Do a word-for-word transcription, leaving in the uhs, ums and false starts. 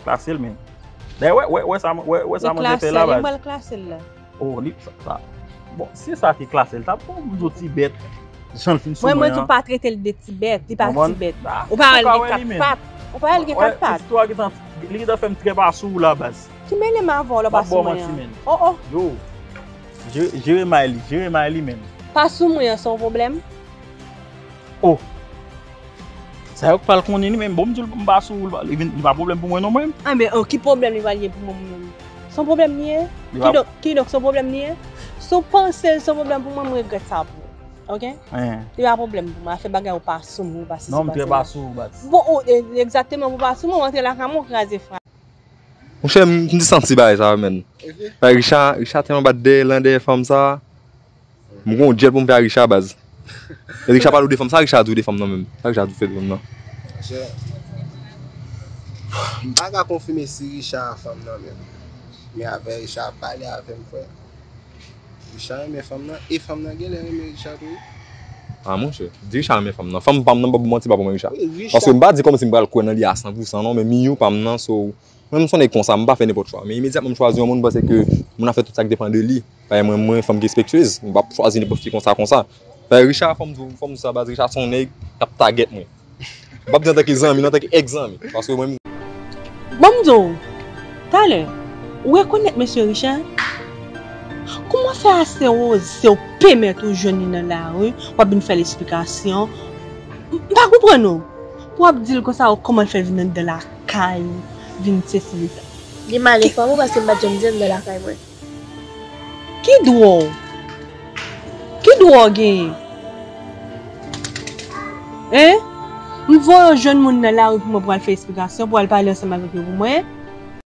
Klase l, men. Dayè, wè, wè, wè sa, wè, wè sa mwen te fè la, baz. Li klase l, li pral klase l la. Oh, li, sa, sa. Bon, si sa te klase l, ta bon, m di w Tibèt, jan l fin sou mwen an. Mwen, mwen di w pa trete l de Tibèt, li pa Tibèt. Ou pa wè l gen kat pat. Ou pa wè l gen kat pat. Istwa gentan, li gentan fè m trè pa sou ou la, baz. Ki mele m avè w lè w pa sou mwen an? Oh, oh. Yo, jere, jere may li, jere may li, menm. Pa sou mwen an, se yon pwoblèm? Oh. Sa yo k pral konnen li menm, bon, m di l m pa sou ou, li vin, li pa pwoblèm pou mwen non, mwen. Anben, oh, ki pwoblèm li pral ye pou mwen, mwen menm? Se yon pwoblèm li ye? Kidonk, kidonk, se yon pwoblèm li ye? Si w panse l se yon pwoblèm pou mwen, mwen regrèt sa pou ou. Oke? Li pa pwoblèm pou mwen, afè bagay ou pa sou mwen, ou pa sesi, ou pa sela. Non, m trè pa sou ou, baz. Bon, ou, e, egzakteman, ou pa sou mwen, ou antre lakay mwen, ou kraze frak. Monchè, m, m te santi bagay sa, menm. Bagay Richard, Richard tèlman bat dèyè l nan dèyè fanm sa. M gon dyèl pou m fè a Richard, baz. E Richard pa di w de fanm. Sa Richard di w de fanm nan menm? Sa Richard di w fè de fanm nan? Monchè, m pa ka konfime si Richard a fanm nan menm. Men avè Richard pale avè m, frè. Richard renmen fanm nan, e fanm nan genlè renmen Richard tou wi. Ah, monchè, di Richard renmen fanm nan. Fanm pa m nan, m p ap manti, pa pou mwen Richard. Paske m pa di kòmsi m pral kwè nan li a san pou san non, men Miyou pa m nan, so, mwen menm se yon nèg konsa, m pa fè nenpòt chwa. Men imedyatman m chwazi yon moun, m panse ke moun ap fè tout sa k depann de li. Paske mwen, mwen fanm ki respektyez, m p ap chwazi nenpòt fi konsa, konsa. Paske Richard, fò m di w, fò m di w sa, baz, Richard se yon nèg k ap tagèt mwen. M p ap di antanke zanmi, men antanke èks zanmi. Paske mwen, bon, m di w, talè, ou rekonèt mesye Richard? Kòman fè a se Rose, se w pèmèt ou jwenn li nan lari, w ap vin fè l esplikasyon? M pa konprann ou. Pou w ap di l konsa, ou kòman l fè vin anndan lakay ou, vin sesi li sa? Li mal enfòme w paske m pa t janm di l anndan lakay mwen. Ki dwa w? Ki dwa w genyen? Hein? M voye w jwenn moun nan lari pou mwen pou al fè esplikasyon, pou al pale ansanm avèk yo pou mwen?